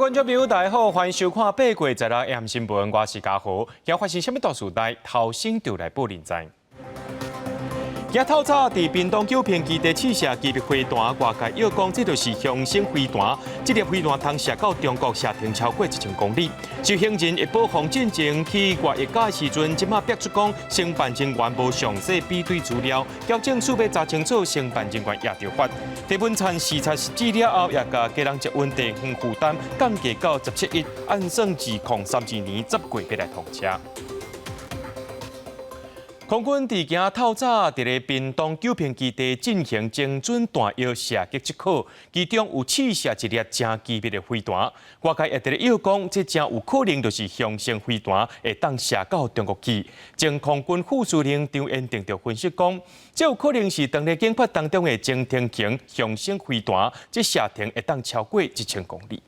觀眾朋友，大家好，歡迎收看八月十六 AM 新聞，我是嘉豪。今發生啥物大事代，頭先就來報恁知。今透早佇屏東九坪基地試射機密飛彈，外界臆講這就是雄昇飛彈。這粒飛彈通射到中國，射程超過1000公里。執行人會保防進前去外役的時陣，這馬逼出講，承辦人員無詳細比對資料，矯正署欲查清楚承辦人員也著法。鄭文燦視察實施了後，也共家人捷運地方負擔降低到17億，按算2032年10月欲來通車。空軍佇今透早佇咧屏東九坪基地進行精準彈藥射擊測考，其中有試射一粒誠機密的飛彈。外界也佇咧臆講，這誠有可能就是雄昇飛彈，會當射到中國去。前空軍副司令張延定就分析講，這有可能是當咧研發當中的潛艇型雄昇飛彈，這射程會當超過1000公里。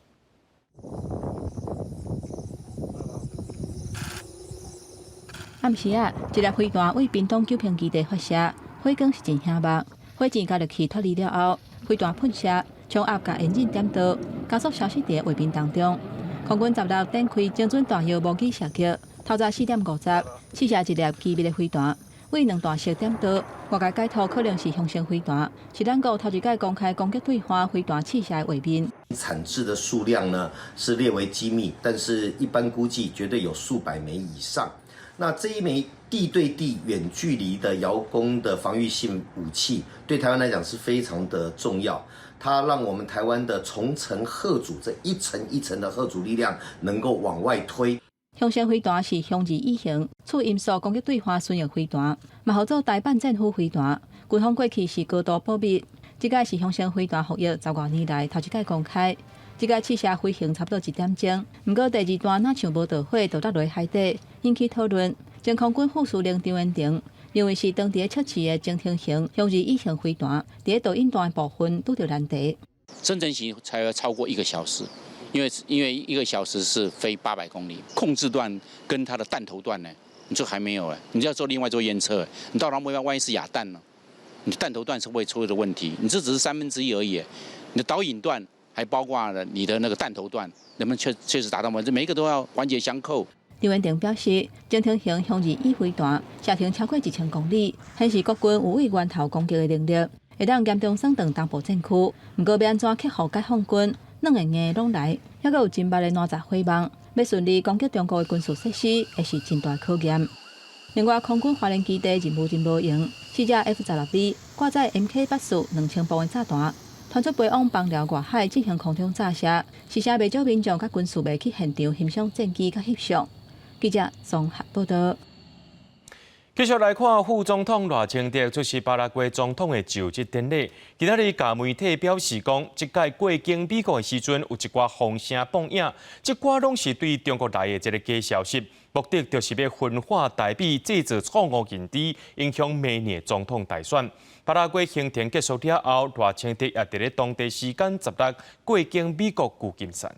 暗時仔，一粒飛彈對屏東九坪基地發射，火光是真顯目。火箭加熱器脫離了後，飛彈噴射，衝壓共引擎點著，加速消失佇畫面當中。空軍十六展開精準彈藥模擬射擊，透早4點50，試射一粒機密的飛彈，對兩段式點著，外界解讀可能是雄昇飛彈，是咱國頭一擺公開攻擊對岸飛彈試射的畫面。產製的數量呢是列為機密，但是一般估計絕對有數百枚以上。那這一枚地對地遠距離的遙攻的防禦性武器，對台灣來講是非常的重要。它讓我們台灣的重層嚇阻，這一層一層的嚇阻力量能夠往外推。雄昇飛彈是雄二乙型次音速攻擊對岸巡弋飛彈，嘛號做台版戰斧飛彈。軍方過去是高度保密，這擺是雄昇飛彈服役十外年來頭一擺公開。這擺試射飛行差不多一點鐘，毋過第二段若像無著火，就落佇海底，引起討論。前空軍副司令張延廷認為是當佇咧測試的潛艇型雄二乙型飛彈，佇咧導引彈的部分拄著難題。真正型才要超過一個小時，因為一個小時是飛800公里，控制段跟它的彈頭段呢，你這還沒有哎，你就要做另外做驗測，你到了目標萬一是啞彈呢？你彈頭段是會出的問題，你這只是1/3而已，你的導引段。還包括了你的那個彈頭段，能不能確實達到嗎？這每一個都要環節相扣。張延廷表示，潛艇型雄二乙飛彈射程超過1000公里，顯示國軍有對源頭攻擊的能力，會當嚴重損斷東部戰區。毋過欲按怎克服解放軍，軟的硬的攏來，猶閣有真密的哪吒火網，欲順利攻擊中國的軍事設施，會是真大考驗。另外，空軍花蓮基地任務真無閒，四架 F-16B 掛載 MK-842000磅的炸彈，傳出飛往枋寮外海進行空中炸射，時時袂少民眾佮軍事迷去現場欣賞戰機佮翕相。記者綜合報道。繼續來看副總統賴清德出席巴拉圭總統的就職典禮。今仔日共媒體表示講，這擺過境美國的時陣有一寡風聲報影，這寡攏是對中國來的一個假消息，目的就是欲分化台美，製造錯誤認知，影響明年總統大選。巴拉圭行程結束了後，賴清德也佇咧當地時間十六過境美國舊金山。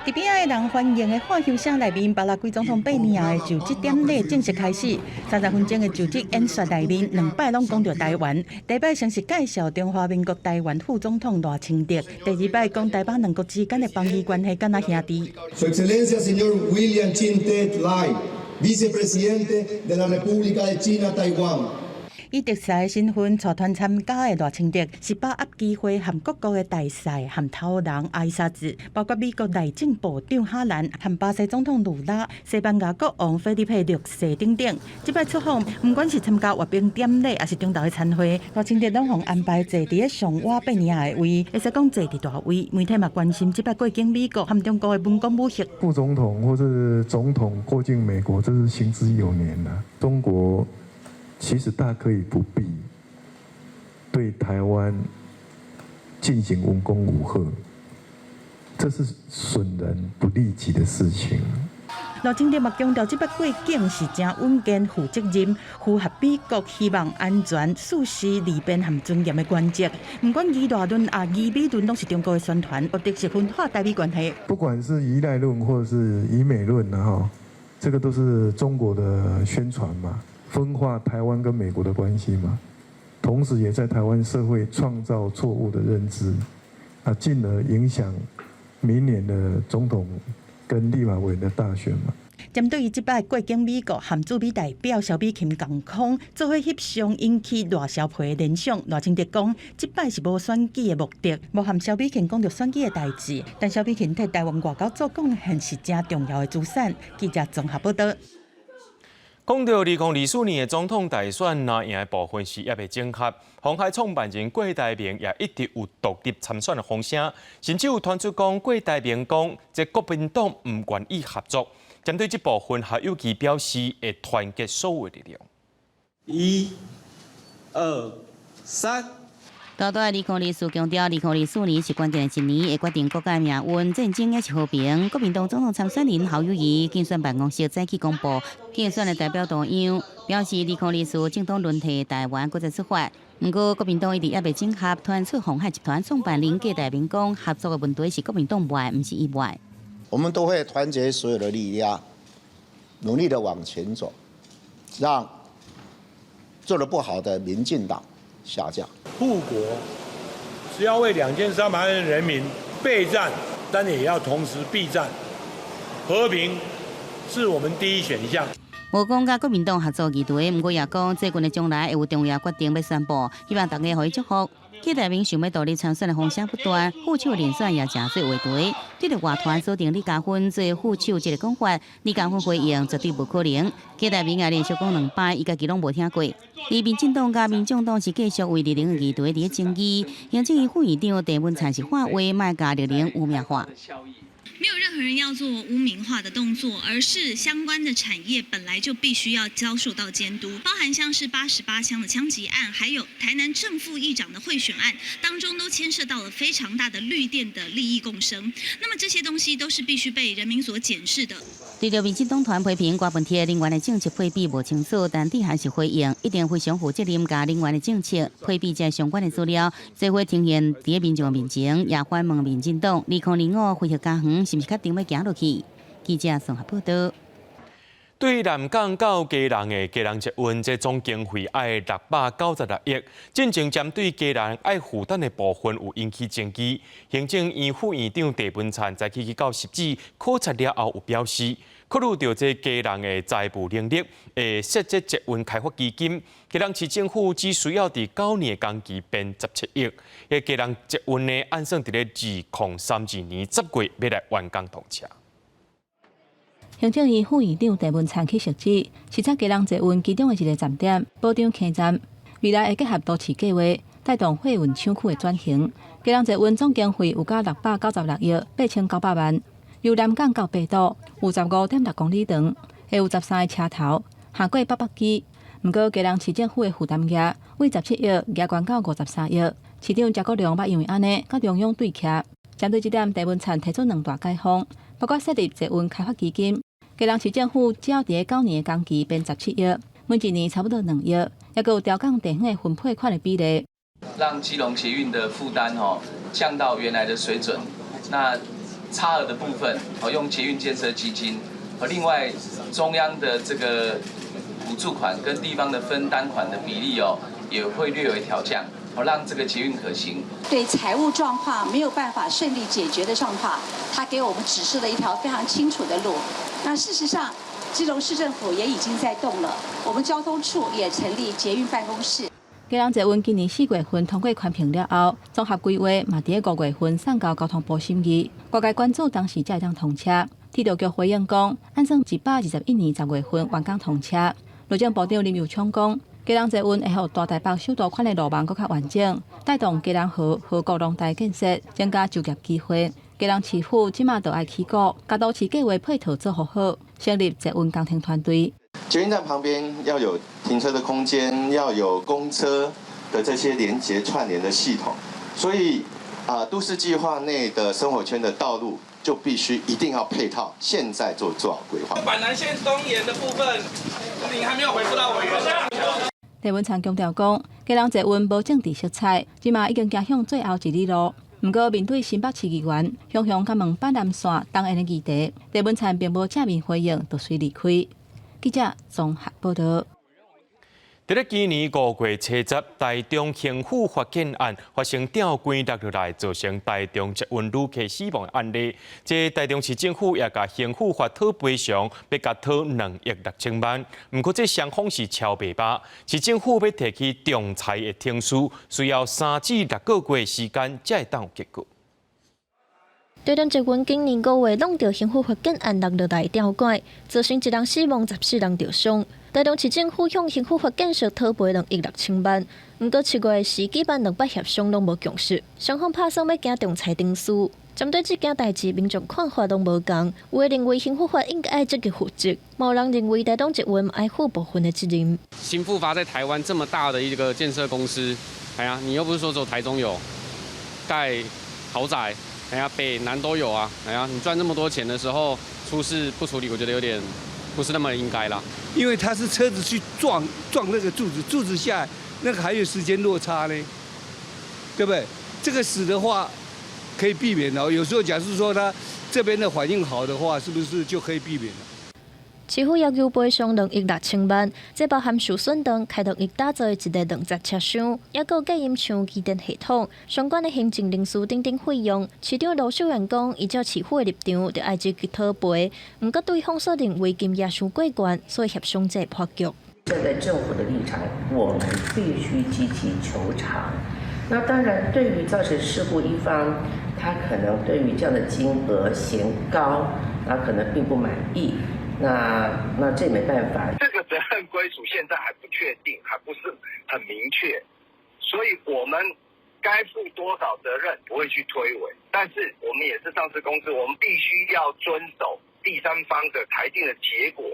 佇邊仔的人歡迎的歡呼聲內面，巴拉圭總統貝尼亞的就職典禮正式開始。30分鐘的就職演說內面，兩擺攏講著台灣。第一擺先是介紹中華民國台灣副總統賴清德，第二擺講台巴兩國之間的邦誼關係敢若兄弟。 Su Excelencia señor William Chin-Tet Lai, vicepresidente de la República de China, Taiwán。以特使的身份帶團參加的賴清德，是把握機會和各國的大使和頭人挨沙子，包括美國內政部長哈蘭和巴西總統魯拉、西班牙國王菲利佩六世等等。這擺出訪，毋管是參加閱兵典禮，抑是中晝的餐會，賴清德攏予安排坐佇咧上倚貝尼亞的位，會使講坐佇大位。媒體嘛關心這擺過境美國和中國的文攻武嚇。副總統或是總統過境美國，這是行之有年啦。中國其實大可以不必對台灣進行文攻武嚇，這是損人不利己的事情。賴清德嘛強調，這擺過境是誠穩健、負責任、符合美國希望安全、事實、利便和尊嚴的原則。毋管疑賴論抑疑美論，攏是中國的宣傳，目的是分化台美關係。不管是疑賴論或者是疑美論，哈，這個都是中國的宣傳嘛，分化台灣跟美國的關係嘛，同時也在台灣社會創造錯誤的認知，啊，進而影響明年的總統跟立法委員的大選嘛。針對伊這擺過境美國和駐美代表蕭美琴仝款做伙翕相引起賴蕭配的聯想，賴清德講，這擺是無選舉的目的，無和蕭美琴講著選舉的代誌，但蕭美琴替台灣外交做貢獻是誠重要的資產。記者綜合報道。講到2024年的總統大選，若贏的部分是猶未整合。鴻海創辦人郭台銘也一直有獨立參選的風聲，甚至有傳出講郭台銘講，這國民黨毋願意合作。針對這部分，侯友宜表示會團結所有力量。一、二、三。拄拄2024強調，2024年是關鍵的一年，會決定國家命運、戰爭抑是和平。國民黨總統參選人侯友宜競選辦公室早起公布競選的代表黨樣，表示2024政黨輪替，台灣閣再出發。毋過國民黨一直猶未整合，傳出鴻海集團創辦人郭台銘講，合作的問題是國民黨愛，毋是伊愛。我們都會團結所有的力量，努力的往前走，讓做得不好的民進黨下架。護國是要為2300萬人民備戰，但也要同時避戰。和平是我們第一選項。無講佮國民黨合作議題，毋過也講最近的將來會有重要決定欲宣布，希望大家予伊祝福。郭台銘想欲獨立參選的風聲不斷，副手人選也誠濟話題。對著外傳鎖定李嘉芬做副手這个講法，李嘉芬回應絕對無可能。郭台銘也連續講兩擺，伊家己攏無聽過。而民進黨佮民眾黨是繼續為綠能的議題佇咧爭議，行政院副院長鄭文燦是喊話，莫共綠能污名化。沒有任何人要做污名化的動作，而是相關的產業本來就必須要遭受到監督，包含像是88槍的槍擊案，還有台南正副議長的賄選案，當中都牽涉到了非常大的綠電的利益共生。那麼這些東西都是必須被人民所檢視的。對著民進黨團批評郭文鐵能源的政策配比無清楚，但佇還是回應一定非常負責任，共能源的政策配比這相關的資料，做法呈現佇民眾面前，也反問民進黨2025非核家園是毋是確定欲行落去？記者綜合報道。對南港到基隆的基隆捷運，這總經費愛696億。進前針對基隆愛負擔的部分有引起爭議。行政院副院長鄭文燦早起去到汐止考察了後，有表示，考慮著這基隆的財務能力，會設這捷運開發基金。基隆市政府只需要佇9年的工期編17億。彼基隆捷運呢，按算佇咧2032年10月欲來完工通車。行政院副院長鄭文燦去汐止，視察基隆捷運其中的一个站點——保長坑站，未來會結合都市計畫，帶動貨運廠區的轉型。基隆捷運總經費有到696億8900萬，由南港到白肚有15.6公里長，會有13个車頭，橫過北北基。毋過基隆市政府的負擔額為17億，額懸到53億。市長謝國樑捌因為按呢，佮中央對徛。針對這點，鄭文燦提出兩大解方，包括設立捷運開發基金。基隆市政府只要佇九年的工期編17億，每一年差不多2億，抑閣有調降地方的分配款的比例，讓基隆捷運的負擔吼降到原來的水準。那差額的部分，哦用捷運建設基金，和另外中央的這個補助款跟地方的分擔款的比例哦，也會略為調降，哦讓這個捷運可行。對財務狀況沒有辦法順利解決的狀況，他給我們指示了一條非常清楚的路。那事實上，基隆市政府也已經在動了，我們交通處也成立捷運辦公室。基隆捷運今年4月份通過環評了後，綜合規劃嘛佇5月份送交交通部審議，外界關注當時才會當通車。鐵路局回應講，按算121年10月份完工通車。路政部長林右昌講，基隆捷運會予大台北首都圈的路網閣較完整，帶動基隆河河谷廊帶建設，增加就業機會。基隆市府這馬就愛起鼓，共都市計劃配套做好好，成立捷運工程團隊。捷運站旁邊要有停車的空間，要有公車的這些連接串聯的系統，所以啊，都市計劃內的生活圈的道路就必須一定要配套，現在就做好規劃。板南線東延的部分，您還沒有回覆到委員。鄭文燦強調講，基隆捷運無政治色彩，這馬已經行向最後一里路。毋過面對新北市議員雄雄共問板南線東延的議題，鄭文燦並無正面回應，就隨離開。記者綜合報道。佇咧今年5月70日，台中興富發建案發生吊杆落落來，造成台中捷運旅客死亡的案例。這台中市政府也共興富發討賠償，欲共討2億6千萬。毋過這雙方是超袂罷，市政府欲提起仲裁的程序，需要3至6個月時間才會當有結果。台中捷運今年5月挵著興富發建案落落來吊桿，造成一人死亡、14人著傷。台中市政府向興富發建設討賠2億6千萬，毋過7月時舉辦兩擺協商攏無共識，雙方拍算欲行仲裁程序。針對這件代誌，民眾看法攏無仝，有的認為興富發應該愛積極負責，嘛有人認為台中捷運愛負部分的責任。興富發在台灣這麼大的一個建設公司，哎呀，你又不是說只有台中有蓋豪宅，哎呀，北南都有啊，哎呀，你賺這麼多錢的時候出事不處理，我覺得有點不是那麼應該啦。因為他是車子去撞那個柱子，柱子下來那個還有時間落差呢，對不對？這個死的話可以避免哦。有時候假設說他這邊的反應好的話，是不是就可以避免了？市府要求賠償2億6千萬，這包含受損燈開2億打造的一個兩節車廂，抑閣隔音牆、機電系統相關的行政人事等等費用。市長盧秀燕講，依照市府的立場，著愛積極討賠。毋過對方所認為金額傷過懸，所以協商這個破局。站在政府的立場，我們必須積極求償。那當然，對於造成事故一方，他可能對於這樣的金額嫌高，那可能並不滿意。那這沒辦法。這個責任歸屬現在還不確定，還不是很明確，所以我們該負多少責任不會去推諉，但是我們也是上市公司，我們必須要遵守第三方的裁定的結果。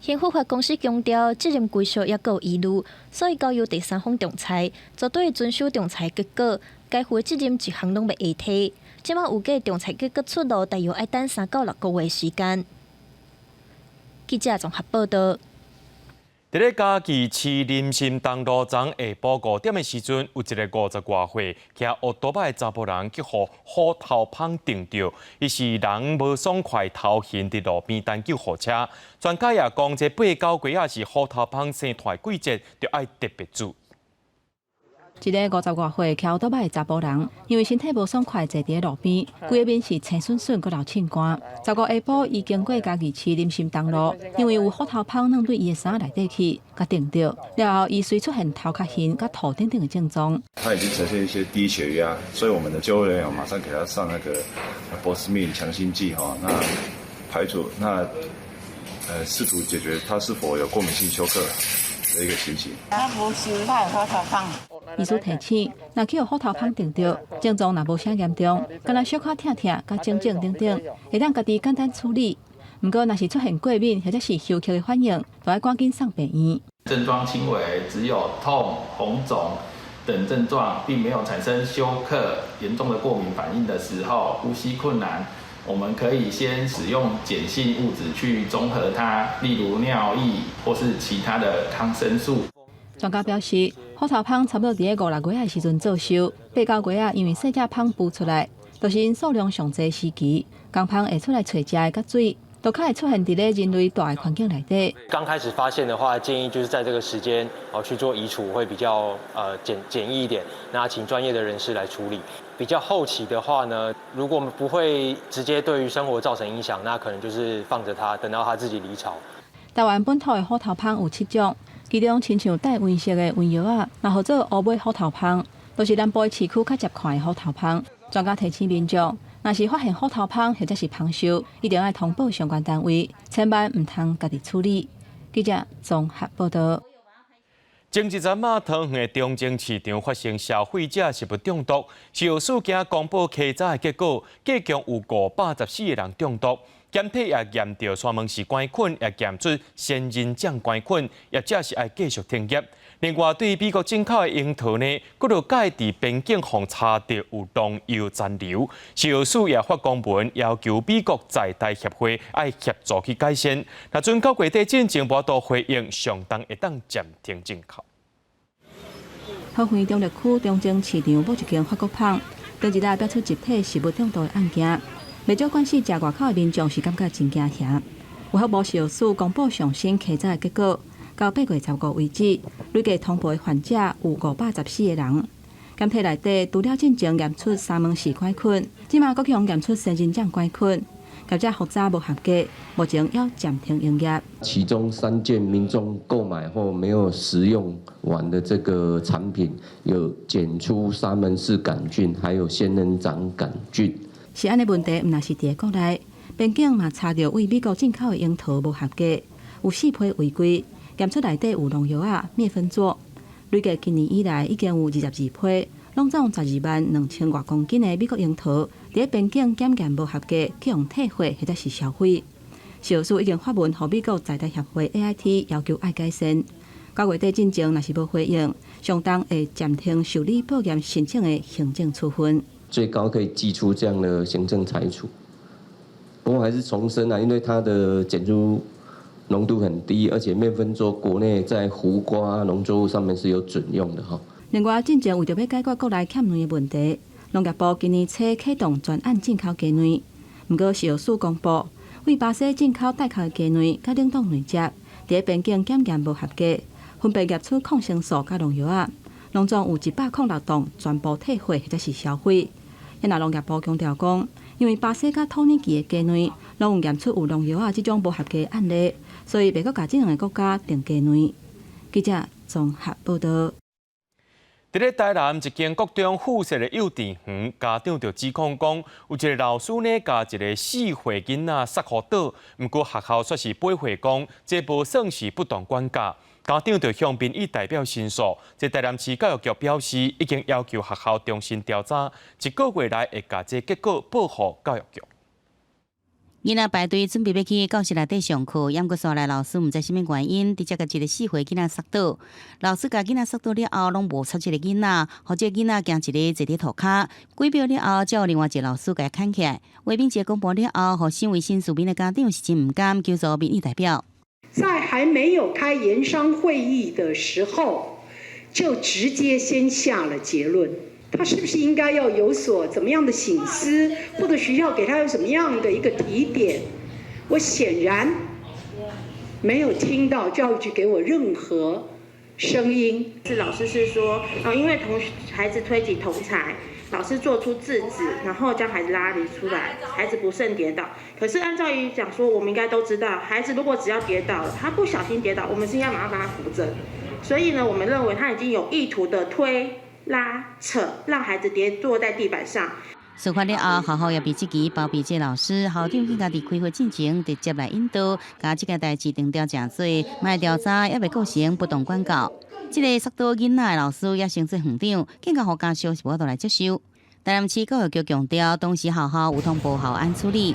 興富發公司強調責任歸屬抑閣有疑慮，所以交由第三方仲裁，絕對遵守仲裁結果，該負的責任一項攏袂下提。這馬預計仲裁結果出爐，大約愛等3到6個月時間。記者綜合報道。佇咧嘉義市林森東路昨下晡5點的時陣，有一個50外歲騎烏多擺的查埔人去予虎頭蜂叮著，伊是人無爽快頭眩佇路邊等救護車。專家也講，這8、9月仔是虎頭蜂生刣的季節，著愛特別注意。一個50外歲騎歐多擺的查埔人，因為身體無爽快，坐佇咧路邊，規个面是青筍筍，閣流凊汗。15下晡，伊經過嘉義市林森東路，因為有虎頭蜂鑽對伊的衫內底去，共叮著。了後，伊隨出現頭殼眩、佮吐等等的症狀。他已經呈現一些低血壓，所以我們的救護人員馬上給他上那個博斯命強心劑哈，那排除那試圖解決他是否有過敏性休克的一個情形。他無受他有虎頭蜂。醫師提醒，若去予虎頭蜂叮著，症狀若無啥嚴重，干焦小可疼疼、佮腫腫等等，會當家己簡單處理。毋過，若是出現過敏或者是休克的反應，就愛趕緊送病院。症狀輕微，只有痛、紅腫等症狀，並沒有產生休克、嚴重的過敏反應的時候，呼吸困難，我們可以先使用鹼性物質去中和它，例如尿液或是其他的抗生素。專家表示，虎頭蜂差不多佇咧5、6月的時陣做岫，8、9月仔，因為細隻蜂孵出來，就是𪜶數量上濟時期，工蜂會出來揣食的佮水，都較會出現佇咧人類蹛的環境內底。剛開始發現的話，建議就是在這個時間哦去做移除，會比較簡易一點。那請專業的人士來處理。比較後期的話呢，如果不會直接對於生活造成影響，那可能就是放着它，等到它自己離巢。台灣本土的虎頭蜂有七種。其中，親像帶黃色的黃葉仔，若號做烏尾虎頭蜂，就是南部市區較捷看的虎頭蜂。專家提醒民眾，若是發現虎頭蜂或者是蜂鏽，一定愛通報相關單位，千萬毋通家己處理。記者綜合報道。前一陣仔，桃園的中正市場發生消費者食物中毒，食藥署今公布稽查的結果，計共有514個人中毒。檢體也驗著沙門氏桿菌，也驗出仙人掌桿菌，業者是愛繼續停業。另外，對美國進口的櫻桃呢，閣落蓋佇邊境予查著有農藥殘留，食藥署也發公文要求美國在台協會愛協助去改善。若準九月底進前無法度回應，上當會當暫停進口。桃園中壢區中正市場某一間法國麭，當日來爆出集體食物中毒的案件。袂少慣勢食外口的民眾是感覺真驚嚇。衛福部食藥署公布上新稽查的結果，到8月15為止，累計通報的患者有514個人。檢體內底除了進前驗出沙門氏桿菌，這馬閣予驗出仙人掌桿菌，業者複查無合格，目前猶暫停營業。其中3件民眾購買後沒有食用完的這個產品，有檢出沙門氏桿菌，還有仙人掌桿菌。食安的問題，毋但是佇國內，邊境嘛查著對美國進口的櫻桃無合格，有四批違規，檢出內底有農藥仔、滅芬唑。累計今年以來已經有22批，攏總12萬2千外公斤的美國櫻桃，佇邊境檢驗無合格，去予退貨或者是銷毀。食藥署已經發文予美國在台協會 AIT 要求愛改善。9月底進前若是無回應，相當會暫停受理報驗申請的行政處分。最高可以祭出這樣的行政裁處。不過還是重申啊，因為它的檢出濃度很低，而且滅芬唑國內在胡瓜農作物上面是有准用的哈。另外，進前為著欲解決國內欠卵的問題，農業部今年初啟動專案進口雞卵。毋過食藥署公布，對巴西進口帶殼的雞卵佮冷凍卵汁，佇邊境檢驗無合格，分別驗出抗生素佮農藥仔，攏總有106棟全部退貨或者是銷毀。遐若農業部強調講，因為巴西佮土耳其的雞卵攏有驗出有農藥仔這種無合格案例，所以袂閣共這兩個國家訂雞卵。記者綜合報導。佇咧台南一間國中附設的幼稚園，家長就指控講，有一个老師呢，共一个4歲囡仔捒予倒，毋過學校卻是駁回講，這無算是不當管教。家長就向民意代表申訴，這台南市教育局表示，已經要求學校重新調查，一個月內會共這結果報予教育局。囡仔排隊準備欲去教室內底上課，猶毋過紲來老師毋知啥物原因，直接共一个4歲囡仔捒倒。老師共囡仔捒倒了後，攏無插這个囡仔，予這个囡仔驚一个坐佇塗跤。幾秒了後，才有另外一个老師共伊牽起來。畫面一公布了後，予身為新市民的家長是真毋甘，求助民意代表。在還沒有開研商會議的時候，就直接先下了結論。他是不是應該要有所怎麼樣的省思，或者學校給他有什麼樣的一個提點？我顯然沒有聽到教育局給我任何聲音。是老師是說，因為同孩子推擠同儕，老師做出制止，然後將孩子拉離出來，孩子不慎跌倒。可是按照於講說，我們應該都知道，孩子如果只要跌倒了，他不小心跌倒，我們是應該馬上把他扶正。所以呢，我們認為他已經有意圖的推拉扯，讓孩子跌坐在地板上。事發了後，學校也被質疑包庇這老師，校長更加佇開會進前直接來引導，共這件代誌定調誠濟，欲調查猶未構成不當管教。這个捒倒囡仔的老師也升做園長，更加予家屬是無法度來接受。台南市教育局強調，當時學校有通報校安處理。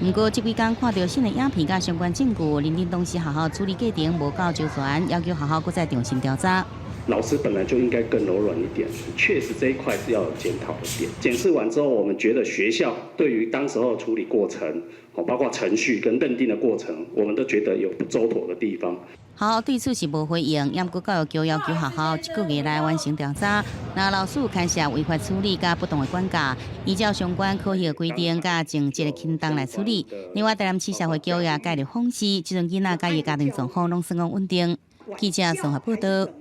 毋過這幾工看著新的影片佮相關證據，認定當時學校處理過程無夠周全，要求學校閣再重新調查。老師本來就應該更柔軟一點，確實這一塊是要有檢討的點。檢視完之後，我們覺得學校對於當時候處理過程，包括程序跟認定的過程，我們都覺得有不周妥的地方。學校對此是無回應，猶毋過教育局要求學校一個月內完成調查。若老師有牽涉違法處理佮不當的管教，依照相關科學規定佮情節的輕重來處理。另外，台南市社會局也介入訪視，這陣囡仔佮伊家庭狀況攏算講穩定。記者綜合報導。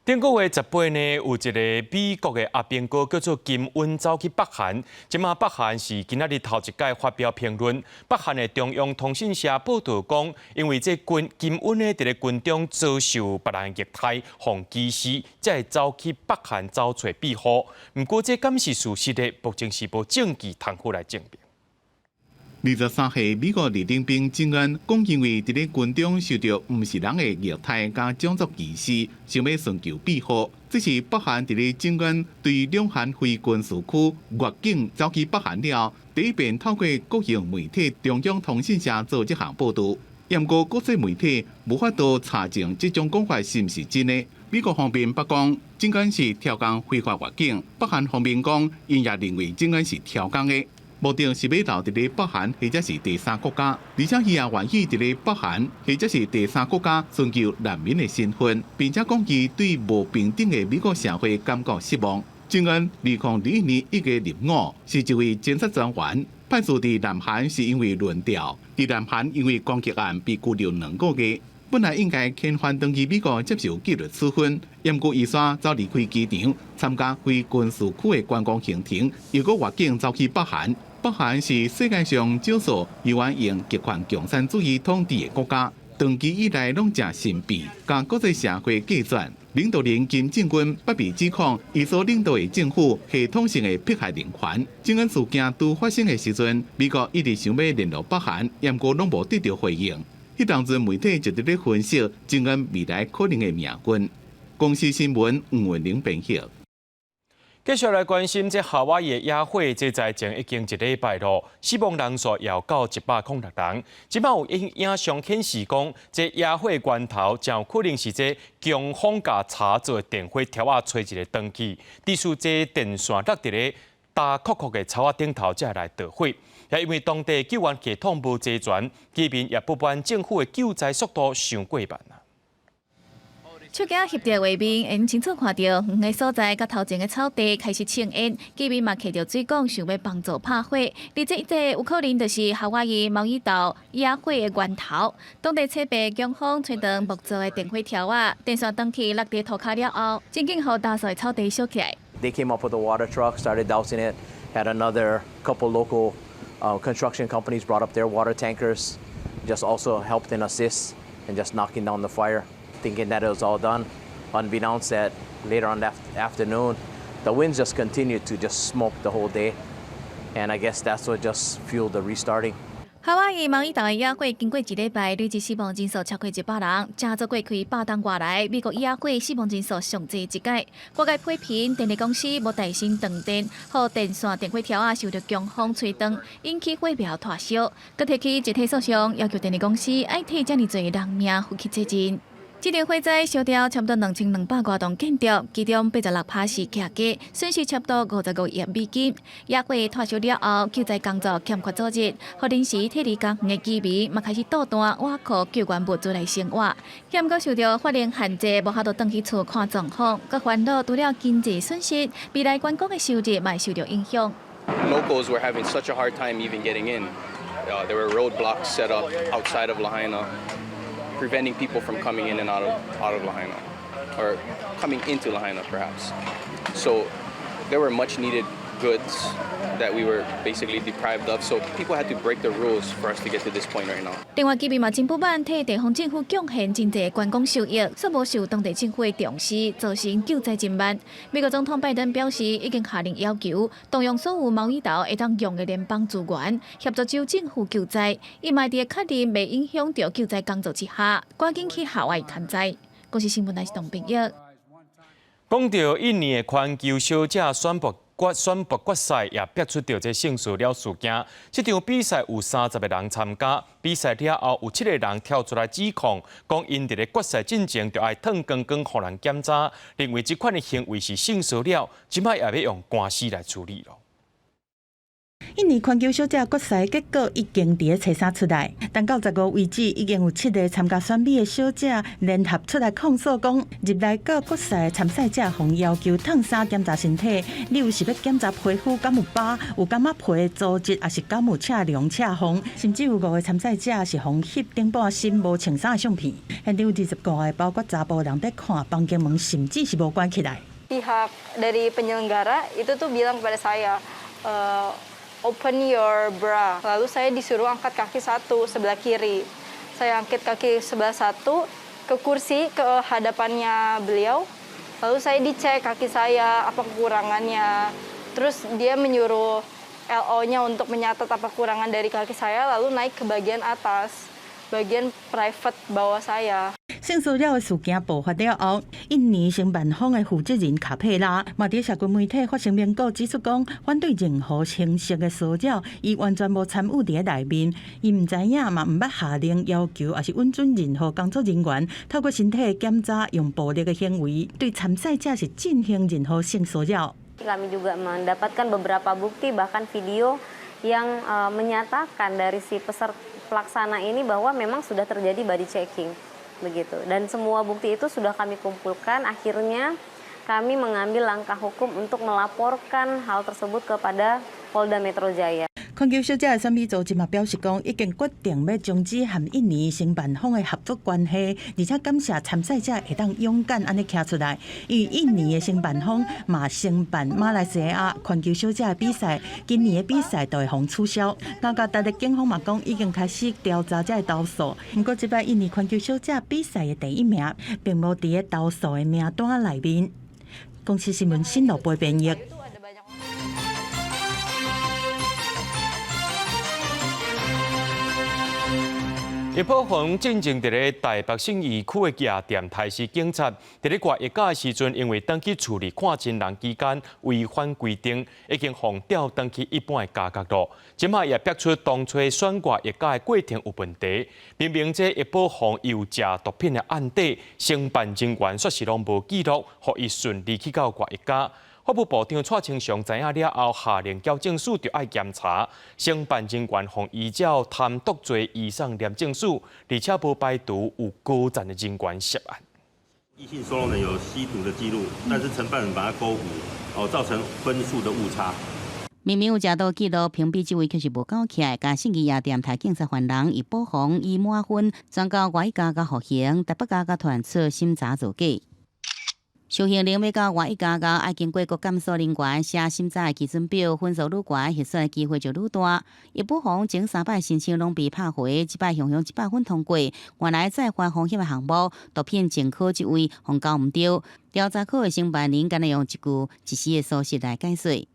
頂個月18呢，有一个美國的阿兵哥叫做金恩走去北韓，這馬北韓是今仔日頭一擺發表評論。北韓的中央通訊社報導講，因為這軍金恩呢，佇咧軍中遭受別人虐待、予歧視，才會走去北韓走揣庇護。毋過這敢是事實的，目前是無證據通好來證明。23歲美國二等兵金恩講，因為佇咧軍中受著毋是人的虐待佮種族歧視，想欲尋求庇護。這是北韓佇咧金恩對兩韓非軍事區越境走去北韓了後，第一遍透過國營媒體中央通訊社做這項報導。毋過國際媒體無法度查證這種講法是毋是真的。美國方面駁講金恩是超工非法越境，北韓方面講，𪜶也認為金恩是超工的。目的是欲留佇咧北韓或者是第三國家，而且伊也願意佇咧北韓或者是第三國家尋求難民的身份，並且講伊對無平等的美國社會感覺失望。金恩2021年1月入伍，是一位偵察專員，派駐佇南韓是因為輪調，佇南韓因為攻擊案被拘留2個月。本來應該遣返轉去美國接受紀律處分，毋過伊煞走離開機場參加非軍事區的觀光行程，又閣越境走去北韓。北韓是世界上少數猶原用極權共產主義統治的國家，長期以來攏誠神秘，佮國際社會隔絕。領導人金正恩捌被指控，伊所領導的政府系統性的迫害人權。正恩事件拄發生的時陣，美國一直想欲聯絡北韓，毋過攏無得著回應。彼當陣媒體就佇咧分析正恩未來可能的命運。公視新聞吳文玲編譯。繼續來關心這夏威夷的野火，這災情已經一禮拜囉，死亡人數也到106人。這擺有影像顯示講，這野火源頭誠有可能是這強風共柴做的電火柱仔吹一个斷去，致使這電線落佇咧焦涸涸的草仔頂頭，才會來著火。也因為當地救援系統無齊全，居民也不滿政府的救災速度傷過慢。手機翕著畫面，會清楚看著遠的所在，佮頭前的草地開始衝煙，居民嘛提著水管想欲幫助拍火。而這一個有可能就是夏威夷毛伊島野火的源頭。當地初八強風吹斷木做的電火柱仔，電線斷去落佇塗跤了後，真緊予焦燥的草地燒起來。 They came up with a water truck, started dousing it. Had another couple local construction companies brought up their water tankers, just also helped and assist in just knocking down the fire. Thinking that it was all done, unbeknownst that later on that afternoon, the winds just continued to just smoke the whole day, and I guess that's what just fueled the restarting. 夏威夷毛伊島的野火經過一禮拜，累計死亡人數超過100人，成做過去100冬外來美國野火死亡人數上濟一擺。外界批評電力公司無耐心斷電，予電線電火柱仔受著強風吹斷，引起火苗拖燒。閣提起集體訴訟，要求電力公司愛替遮爾濟人命負起責任。這場火災燒掉差不多2200外棟建築，其中86%是徛家，損失差不多55億美金。野火拖燒了後，救災工作欠缺組織，予臨時撤離較遠的居民嘛開始倒單倚靠救援物資來生活。毋過受著法令限制，無法度轉去厝看狀況，閣煩惱除了經濟損失，未來觀光的收入嘛會受著影響。 Locals were having such a hard time even getting in. There were roadblocks set up outside of Lahaina, preventing people from coming in and out of Lahaina, or coming into Lahaina perhaps. So there were much needed goods that we were basically deprived of. So people had to break the rules for us to get to this point right now. 另外，居民嘛真不滿，替地方政府貢獻真濟觀光收益，卻無受當地政府的重視，造成救災真慢。美國總統拜登表示，已經下令要求動用所有毛伊島會當用的聯邦資源，協助州政府救災。伊嘛佇確認袂影響著救災工作之下，趕緊去夏威夷勘災。公視新聞來是董炳業。講著印尼的環球小姐選拔決賽也爆出著這性騷擾事件。這場比賽有30個人參加，比賽了後有七個人跳出來指控，講𪜶佇咧決賽進前就愛脫光光予人檢查，認為這款的行為是性騷擾，這擺也欲用官司來處理囉。印尼環球小姐決賽結果已經佇咧初三出來，但到15為止，已經有七个參加選美的小姐聯合出來控訴，講入來到決賽參賽者予要求脫衫檢查身體，理由是欲檢查皮膚敢有疤，有感覺皮的組織，抑是敢有赤龍赤鳳，甚至有五个參賽者是予翕頂半身無穿衫的相片。現場25個，包括查埔人佇看，房間門甚至是無關起來。 Pihak dari penyelenggara itu tuh bilang kepada saya, "Open your bra." Lalu saya disuruh angkat kaki satu sebelah kiri. Saya angkat kaki sebelah satu ke kursi ke hadapannya beliau. Lalu saya dicek kaki saya apa kekurangannya. Terus dia menyuruh LO-nya untuk menyatat apa kekurangan dari kaki saya, lalu naik ke bagian atas, bagian private bawah saya. 性騷擾的事件爆發了後，印尼承辦方的負責人卡佩拉嘛佇社群媒體發聲明稿指出講，反對任何形式的騷擾，伊完全無參與佇內面，伊毋知影嘛毋捌下令要求，抑是允准任何工作人員透過身體的檢查，用暴力的行為對參賽者是進行任何性騷擾。 Kami juga mendapatkan beberapa bukti bahkan video yang menyatakan dari si peserta pelaksana ini bahwa memang sudah terjadi body checking begitu. Dan semua bukti itu sudah kami kumpulkan, akhirnya kami mengambil langkah hukum untuk melaporkan hal tersebut kepada Polda Metro Jaya. 環球小姐的選美組織嘛表示講，已經決定欲終止和印尼承辦方的合作關係，而且感謝參賽者會當勇敢按呢徛出來。因為印尼的承辦方嘛承辦馬來西亞環球小姐的比賽，今年的比賽就會予取消。雅加達的警方嘛講，已經開始調查這个投訴。毋過這擺印尼環球小姐比賽的第一名，並無佇咧投訴的名單內面。公視新聞新羅播編譯。葉寶鴻進前佇咧台北信義區的夜店刣死警察，佇咧掛藥架的時陣，因為轉去厝裡看親人期間違反規定，已經予調轉去一般的加覺咯。這擺也逼出當初選掛藥架的過程有問題。明明這葉寶鴻有食毒品的案底，承辦人員煞是攏無記錄，予伊順利去到掛藥架。法務部長蔡清祥知影了後，下令矯正署著愛檢查，承辦人員予依照貪毒罪移送廉政署，而且無排除有高層的人員涉案。異性收容人有吸毒的記錄，但是承辦人把他勾胡，哦，造成分數的誤差。明明有食毒記錄，評比這位卻是無夠起來，共信義夜店刣警察犯人，葉寶鴻以滿分轉到外加佮服刑，台北加佮傳出審查造假。受刑人欲到外一加高，愛經過國監所人員寫審查的基準表，分數愈懸，獲選的機會就愈大。葉寶鴻前三擺申請攏被拍回，這擺雄雄100分通過。原來再犯風險的項目，毒品前科這位予勾毋著。調查科的承辦人敢若用一句一時的疏失來解釋。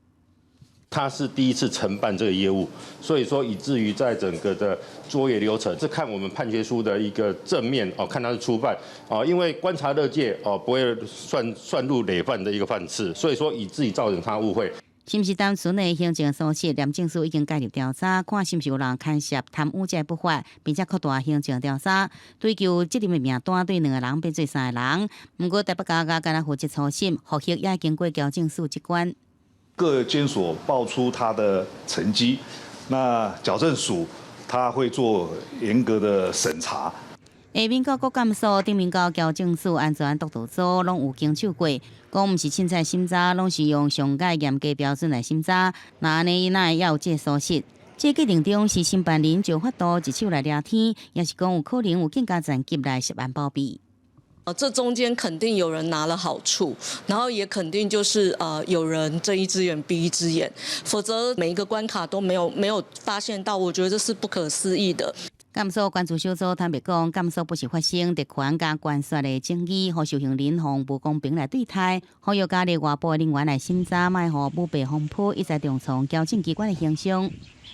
他是第一次承辦這個業務，所以說以至於在整個的作業流程，是看我們判決書的一個正面哦，看他是初犯哦，因為觀察勒戒哦，不會算入累犯的一個犯次，所以說以至於造成他誤會。是毋是單純的行政疏失？廉政署已經介入調查，看是毋是有人牽涉貪污這不法，並且擴大行政調查，追究責任的名單，對兩個人變做三个人。毋過台北高監敢若負責初審，複核也經過矯正署這關。各監所報出他的成績，那矯正署他會做嚴格的審查。下面到國監所，頂面到矯正署安全督導組，攏有經手過，講毋是凊彩審查，攏是用上蓋嚴格標準來審查。若按呢，伊哪會猶有這疏失？這過程中是承辦人就法度一手來掠天，抑是講有可能有更加層級來涉案包庇。這中間肯定有人拿了好處，然後也肯定就是有人睜一隻眼閉一隻眼，否則每一個關卡都沒有發現到，我覺得這是不可思議的。監所關注小組坦白講，監所不時發生特權佮權勢的爭議，予受刑人予無公平來對待，呼籲加入外部人員來審查，莫予舞弊風波一再重創矯正機關的形象。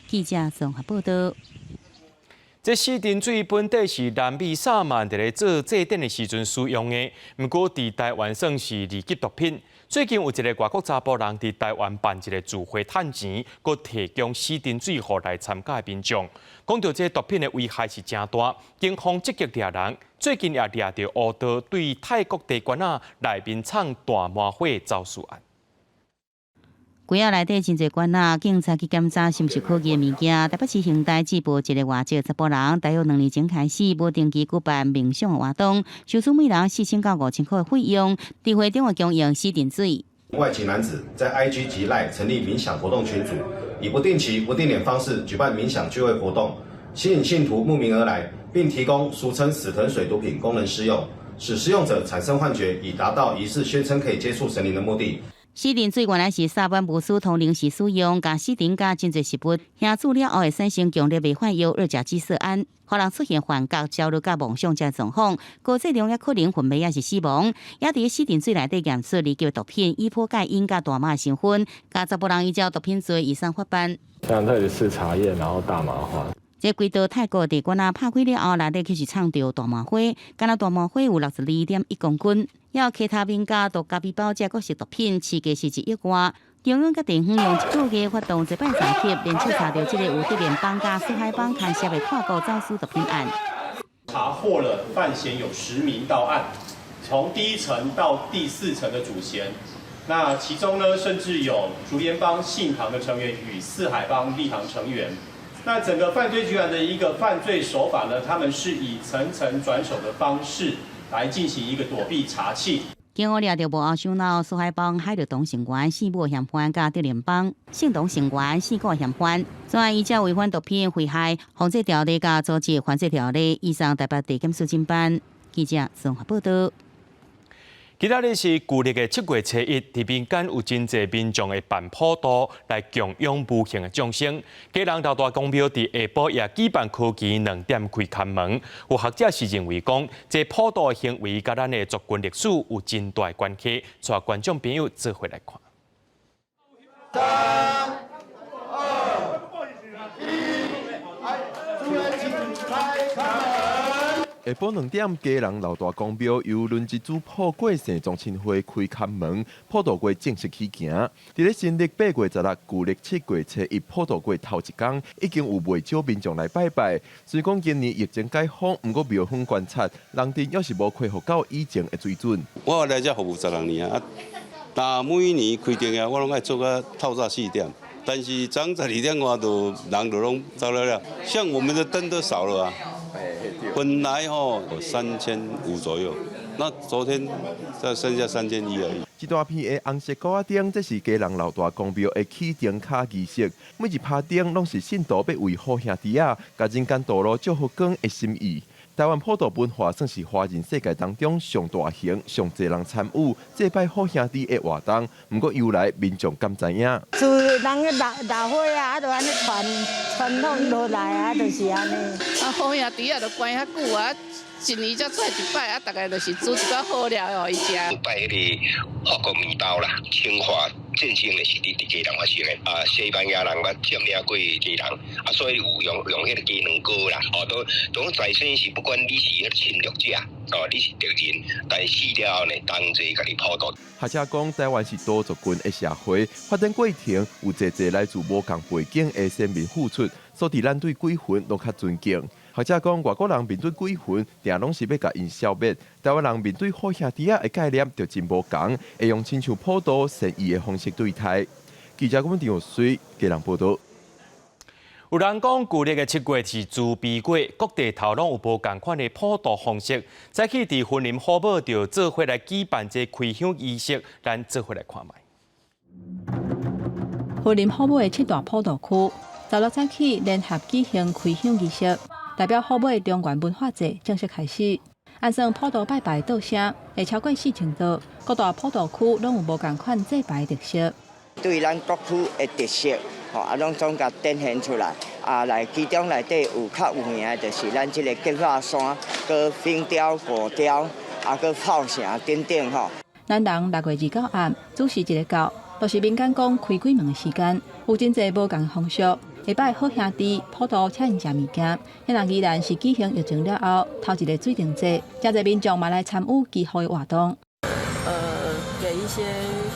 記者綜合報道。這死藤水本底是南美薩滿佇咧做祭典的時陣使用的，毋過佇台灣算是二級毒品。最近有一个外國查埔人佇台灣辦一个聚會趁錢，閣提供死藤水予來參加的民眾。講著這毒品的危害是誠大，警方積極掠人，最近也掠著烏道對泰國地關仔內面藏大麻花走私案。櫃仔內底真濟罐仔，警察去檢查是毋是可疑的物件。台北市刑大緝捕一个外籍查埔人，大約2年前開始無定期舉辦冥想的活動，收取每人4000到5000塊的費用。佇會中會供應死藤水。外籍男子在 IG 及 LINE 成立冥想活動群組，以不定期、不定點方式舉辦冥想聚會活動，吸引信徒慕名而來，並提供俗稱死藤水毒品供人施用，使施用者產生幻覺，以達到疑似宣稱可以接觸神靈的目的。死藤水原來是薩滿巫師通靈時使用，共死藤佮真濟食物，烹煮了後會產生強烈迷幻藥二甲基色胺，予人出現幻覺、焦慮佮夢想這狀況，高劑量也可能昏迷抑是死亡。也佇死藤水內底驗出二級毒品以破蓋因佮大麻成分，共查埔人依照毒品罪移送法辦。像這裡是茶葉，然後大麻花。這規道泰國地關仔拍開了後，內底卻是藏著大麻花，敢若大麻花有62.1公斤，抑有其他民家毒咖啡包，這閣是毒品，市價是1億外。中央佮地方用一個月發動一擺三級，連續查著這個有竹聯幫佮四海幫牽涉的跨國走私毒品案。查獲了犯嫌有10名到案，從第一層到第四層的主嫌，那其中呢，甚至有竹聯幫信堂的成員與四海幫立堂成員。那整個犯罪集團的一個犯罪手法呢，他們是以層層轉手的方式來進行一個躲避查緝。警方掠著幕後首腦四海幫海陸黨成員四武嫌犯，佮竹聯幫信黨成員四個嫌犯，昨依照違反毒品危害防制條例佮組織犯罪條例，移送台北地檢署偵辦。記者綜合報道。今仔日是舊曆的7月初1，佇民間有真濟民眾會辦普渡來供養無形的眾生。基隆老大公廟佇下晡也舉辦科技2點開龕門。有學者是認為講，這普渡的行為佮咱的族群歷史有真大的關係，帶觀眾朋友做伙來看。三、二、一，主人請開門。下晡2點，基隆老大公廟由輪值主普過姓宗親會開龕門，普渡會正式起行。佇咧新曆8月16，舊曆7月初1普渡過頭一工，已經有袂少民眾來拜拜。雖講今年疫情解封，毋過廟方觀察，人陣猶是無恢復到以前的水準。我來這服務16年啊，但每年開燈啊，我攏愛做到透早4點。但是早12點外就人就攏走了了，像我們的燈都少了啊。本來吼3500左右，那昨天才剩下3100而已。一大片的紅色鼓仔燈，這是基隆老大公廟的起燈跤儀式。每一拍燈攏是信徒欲為好兄弟仔，共人間道路祝福光的心意。台灣普渡文化算是華人世界當中上大型、上濟人參與祭拜好兄弟的活動。毋過由來民眾敢知影？自人个老老歲仔，啊，就按呢傳傳統落來啊，就是按呢。啊，好兄弟仔就關較久啊，一年才出來一擺啊，逐家就是煮一寡好料予伊食。拜彼个法國麵包啦，清華戰爭的是佇基隆發生的啊，西班牙人捌佔領過基隆啊，所以有用彼个雞卵糕啦，哦，都在生是不管你是彼个侵略者，哦，你是敵人，但死了後呢，同齊共你普渡。學者講，台灣是多族群的社會，發展過程有濟濟來自無仝背景的先民付出，所以咱對鬼魂攏較尊敬。學者講，外國人面對鬼魂，定攏是欲共𪜶消滅；台灣人面對好兄弟仔的概念就真無仝，會用親像普渡善意的方式對待。記者阮張水基隆報道。有人講，舊曆的7月是慈悲月，各地頭攏有無仝款的普渡方式。早起佇雲林虎武就做伙來舉辦這開香儀式，咱做伙來看覓。雲林虎武的七大普渡區，16早起聯合舉行開香儀式，代表虎武的中原文化節正式開始。按算普渡拜拜道聲會超過4000道，各大普渡區攏有無仝款祭拜特色。對咱各區的特色，吼啊，攏總共展現出來。啊，來其中內底有較有名的，就是咱這个吉化山、閣冰雕、果雕，啊，閣炮城等等吼。咱人6月29暗準時一个到，就是民間講開鬼門的時間，有真濟無仝風俗，會拜好兄弟普渡請𪜶食物件。彼若宜蘭是舉行疫情了後頭一个水燈節，誠濟民眾嘛來參與祈福的活動。給一些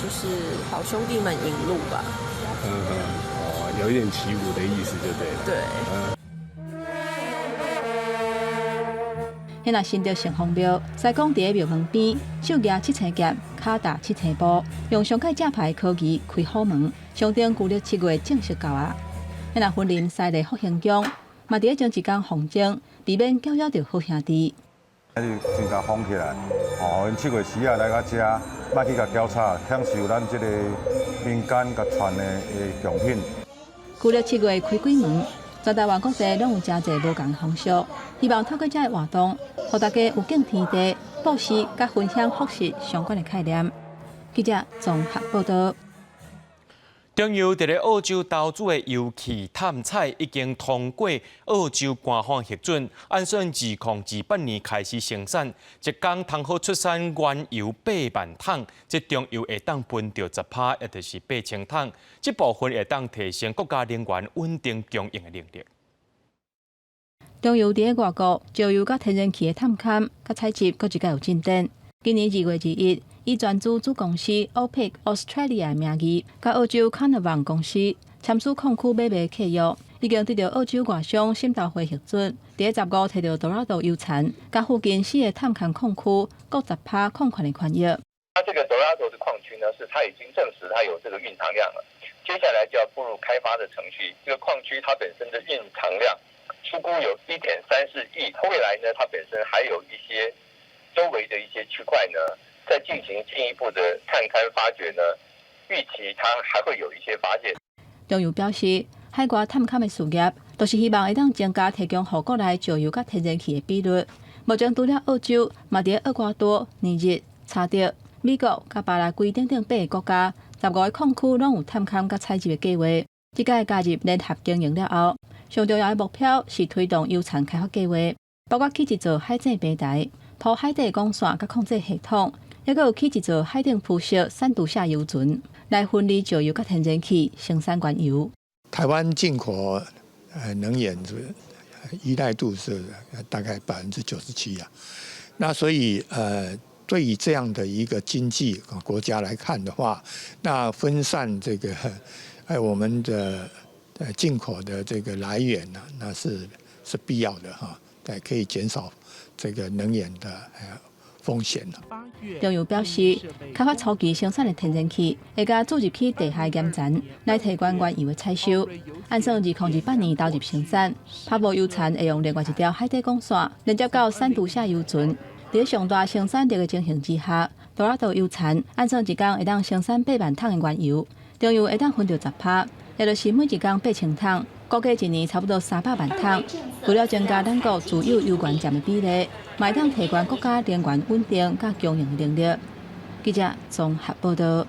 就是好兄弟們引路吧。嗯嗯，哦，有一點祈福的意思就對了。對。彼若新竹城隍廟，師公佇咧廟門邊，手舉七星劍，跤踏七星步，用上蓋正牌科技開虎門，象徵舊曆7月正式到啊。彼若雲林西麗福興宮，嘛佇咧前一工放鐘，避免攪擾著好兄弟。啊，你真共封起來，哦，𪜶7月時仔來到遮，莫去共攪吵，享受咱這个民間共傳的貢品。舊曆7月開鬼門，全台灣各地攏有誠濟無仝風俗，希望透過這个活動，予大家有敬天地、布施佮分享福璽相關的概念。記者綜合報道。中油佇咧澳洲投資的油氣探採已經通過澳洲官方核准，按算2028年開始生產，一工通好出產原油8萬桶，這中油會當分著10%，也就是8000桶。這部分會當提升國家能源穩定供應的能力。中油佇咧外國石油佮天然氣的探勘佮採集，閣一擺有進展。今年2月21，以全資子公司 OPIC Australia 的名義，佮澳洲 Carnarvon 公司簽署礦區買賣契約，已經得到澳洲外商審投會核准。佇咧15提著 Dorado 油田，佮附近四个探勘礦區各10%礦權的權益。它這個 Dorado 的礦區呢，是它已經證實它有這個蘊藏量了，接下來就要步入開發的程序。這個礦區它本身的蘊藏量初估有1.34億，未來呢，它本身還有一些周圍的一些區塊呢，再進行進一步的探勘發掘呢，預期它還會有一些發現。中油表示，海外探勘的事業，都是希望會當增加提供予國內石油佮天然氣的比率。目前除了澳洲，嘛佇厄瓜多、尼日、查德、美國佮巴拉圭等等八个國家，15个礦區攏有探勘佮採集的計劃。這擺加入聯合經營了後，上重要的目標是推動油田開發計劃，包括起一座海井平台、鋪海底管線佮控制系統，抑閣有起一座海頂鋪設散度下油船，來分離石油佮天然氣，生產原油。台灣進口能源是依賴度是大概97%啊，那所以對於這樣的一個經濟國家來看的話，那分散這個我們的進口的這個來源呢，那是必要的哈，對，可以減少這個能源的風險。中油表示，開發初期生產的天然氣會共注入去地下岩層，來提懸原油的採收。按算2028年投入生產，帕波油田會用另外一條海底管線連接到散度下油船。佇上大生產力的情形之下，多拉多油田按算一工會當生產8萬桶的原油，中油會當分著10%，也就是每一工8000桶，估計一年差不多300萬桶。除了增加咱國自有油源佔的比例，嘛會當提懸國家能源穩定佮供應能力。記者綜合報道。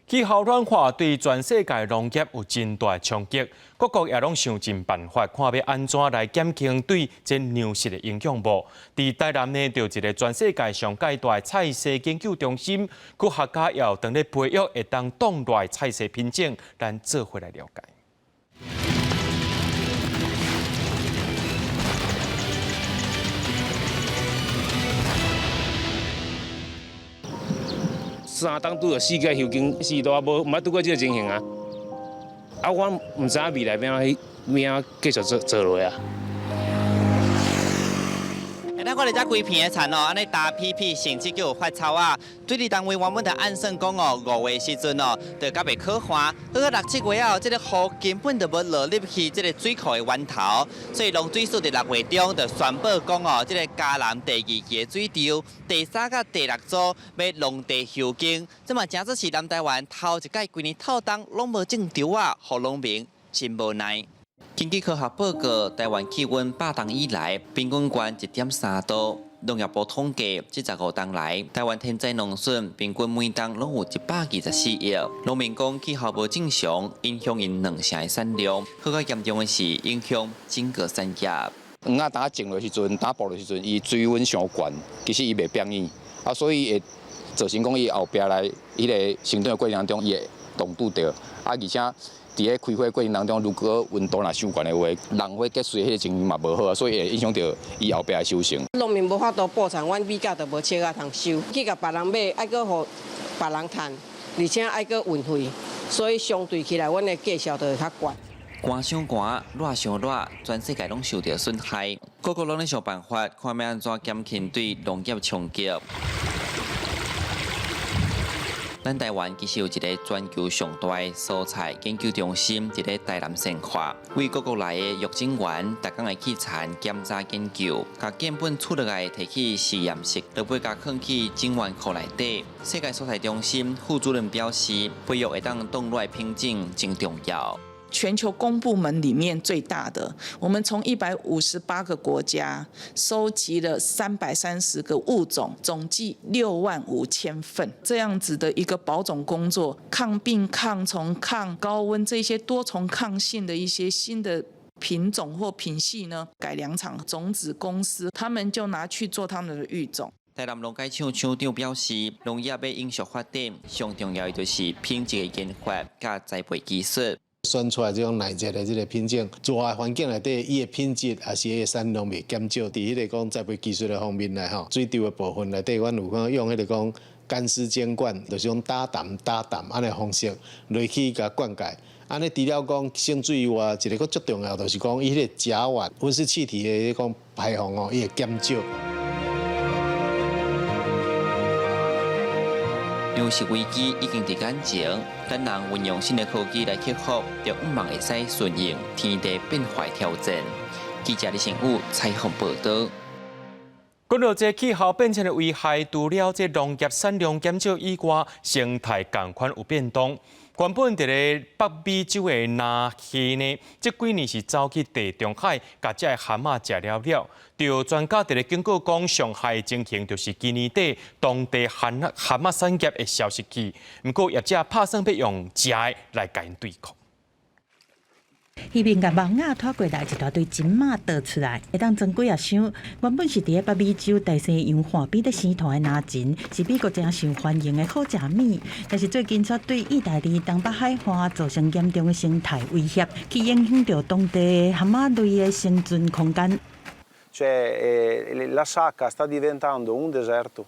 氣候暖化對全世界農業有真大衝擊，各國也攏想盡辦法，看欲按怎來減輕對這糧食的影響無？佇台南呢，就有一个全世界上蓋大的菜蔬研究中心，科學家也有當咧培育會當擋熱的菜蔬品種，咱做伙來了解。三冬拄著四季休耕，四大無毋捌拄過這个情形啊！啊，我毋知影未來欲按怎欲按怎繼續做做落啊！咱看著遮規片的田哦，按呢焦敝敝，甚至閣有發臭啊！水利單位原本就按算講哦，5月時陣哦，就較袂可旱。好到6、7月後，這个雨根本就無落入去這个水庫的源頭，所以農水署佇6月中就宣布講哦，這个嘉南第二期的水池第三佮第六組欲農地休耕，這嘛誠做是南台灣頭一擺規年透冬攏無種稻仔，予農民真無奈。根據科學報告，台灣氣溫100冬以來平均懸1.3度。農業部統計，這15冬來，台灣天災農損平均每冬攏有124億。農民講氣候無正常，影響𪜶兩成的產量。閣較嚴重的是影響整個產業。黃仔當種落時陣，當播落時陣，伊水溫傷懸，其實伊袂變軟，啊，所以會造成講伊後壁來彼个成長的過程當中，伊會凍拄著，啊，而且。佇咧開花過程當中，如果溫度若傷懸的話，人花結穗彼个情形嘛無好啊，所以會影響著伊後壁的收成。農民無法度補田，阮米價就無車仔通收，去共別人買，愛閣予別人趁，而且愛閣運費，所以相對起來，阮的價數就會較懸。寒傷寒，熱傷熱，全世界攏受著損害，各國攏咧想辦法，看欲按怎減輕對農業衝擊。咱台灣其實有一个全球上大的蔬菜研究中心，佇咧台南善化，為各國來的育種員，逐工會去田檢查研究，共建本取落來提去實驗室，落尾共囥去種源庫內底。世界蔬菜中心副主任表示，培育會當擋熱品種真重要。全球公部門裡面最大的，我們從158個國家收集了330個物種，總計6萬5千份，這樣子的一個保種工作，抗病、抗蟲、抗高溫這些多重抗性的一些新的品種或品系呢，改良場、種子公司，他們就拿去做他們的育種。台南農改場場長表示，農業欲永續發展，上重要的就是品質的研發佮栽培技術。選出來這種耐熱的這个品種，熱的環境內底，伊的品質抑是伊的產量袂減少。佇彼个講栽培技術的方面來吼，水池的部分內底，阮有講用彼个講乾濕間灌，就是講打澹打澹按呢方式落去共灌溉。按呢除了講省水以外，一个閣足重要，就是講伊彼个甲烷溫室氣體的彼講排放哦，伊會減少。糧食危機已經佇眼前，咱人運用新的科技來克服，就向望會使順應天地變化挑戰。記者李成武採訪報導。講到這氣候變遷的危害，除了這農業產量減少以外，生態仝款有變動。原本佇咧北美洲的藍蝦呢，這幾年是走去地中海，共這个蚶仔食了了。著專家佇咧警告講，上害情形就是今年底當地蚶仔產業會消失去。毋過業者拍算欲用食的來共𪜶對抗。漁民共網仔拖過來，一大堆蟳仔倒出來，會當裝幾仔箱。原本是佇咧北美洲大西洋岸邊咧生湠的藍鱘，是美國誠受歡迎的好食物。但是最近卻對意大利東北海岸造成嚴重的生態威脅，去影響著當地蚶仔類的生存空間。 Cioè, la Sacca sta diventando un deserto,